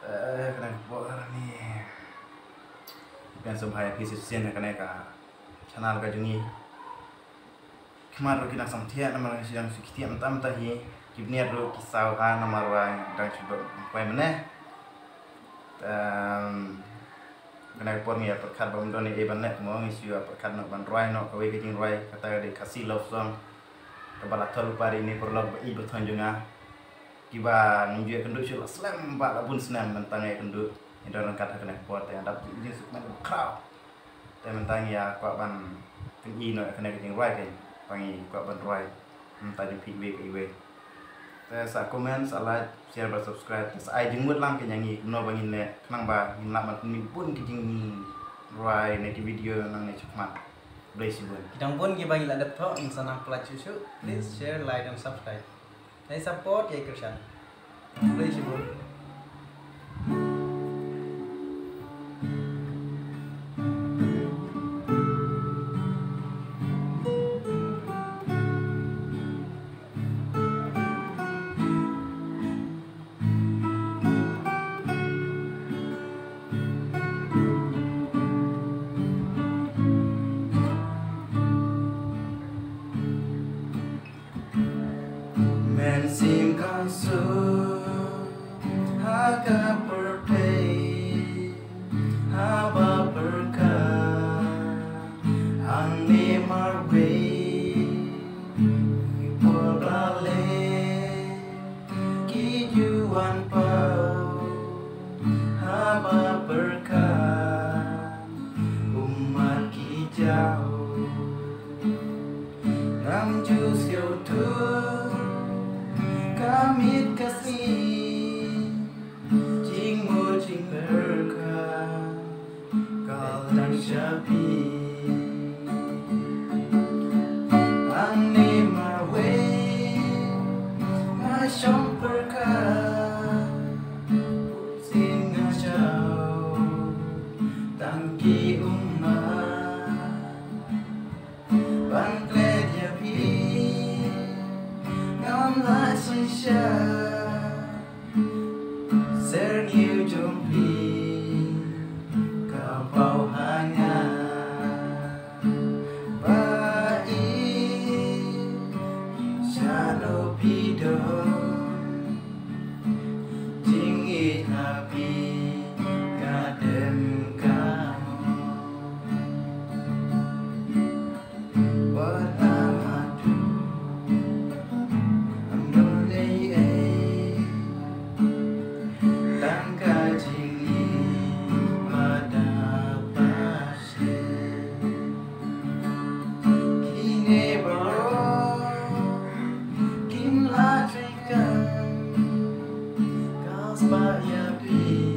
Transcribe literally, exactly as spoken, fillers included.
Eh, kane ka por ni. Phi sngewbha ïa phi shisien ha kane ka channel ka jong ngi. Khmat ruh ki nang samthiah namar shu dang shu khitiah mynta mynta hi. Ki bniat ruh ki saw ha namar ba dang shu dang poi mynne. Em, kane ka por ngi ïa pyrkhat ba ym don ei ei ban leh, mo, ngi shu ïa pyrkhat noh ban rwai noh kawei ka jingrwai, kata ka dei Khasi love song. Kaba la thoh lypa da ine i paralok ba ïeit ba thoh jong nga. Kiba ngim ju ïakynduh shuh la slem bad la bun snem mynta nga ïakynduh. Ngi don ryngkat ha kane ka por te nga dap jingsuk met ba khraw. Te mynta ngi ïa kwah ban pyni noh ïa kane ka jingrwai, kane ba ngi kwah ban rwai. Mynta jong phi iwei pa iwei. Te sa comment, sa like, share bad subscribe. Te sa ai jingmut lang kane ïa ngi kumno ba ngin leh khnang ba ngin lah ban pyni bun ki jingrwai ne ki video nangne shakhmat. Khublei shibun. Ki dang bun kiba ngi la dep thoh, ngin sa nang pyllait shuh shuh. Please share, like and subscribe. Nai support ïa i Kyrshan. Khublei shibun. Mynsiem kan suk ha ka pyrthei haba pyrkhat hangne marwei. Ki por ba leh ki ju wan paw haba pyrkhat ummat ki jaw. Ngam ju sngewthuh ka miet ka sngi, jingmut jingpyrkhat ka dang sha phi. Hangne marwei nga shong pyrkhat, sien nga jaw tang ki ummat. Ban klet ïa phi ngam lah synshar. Syrngiew jong phi ka paw ha nga. Ba i shano phi don, jingïeit ha phi ka dem ka mut. Wat la matu, ym don ei ei, tang ka jingïeit ba da pase. Kine baroh kim lah treikam, ka spah ïa phi.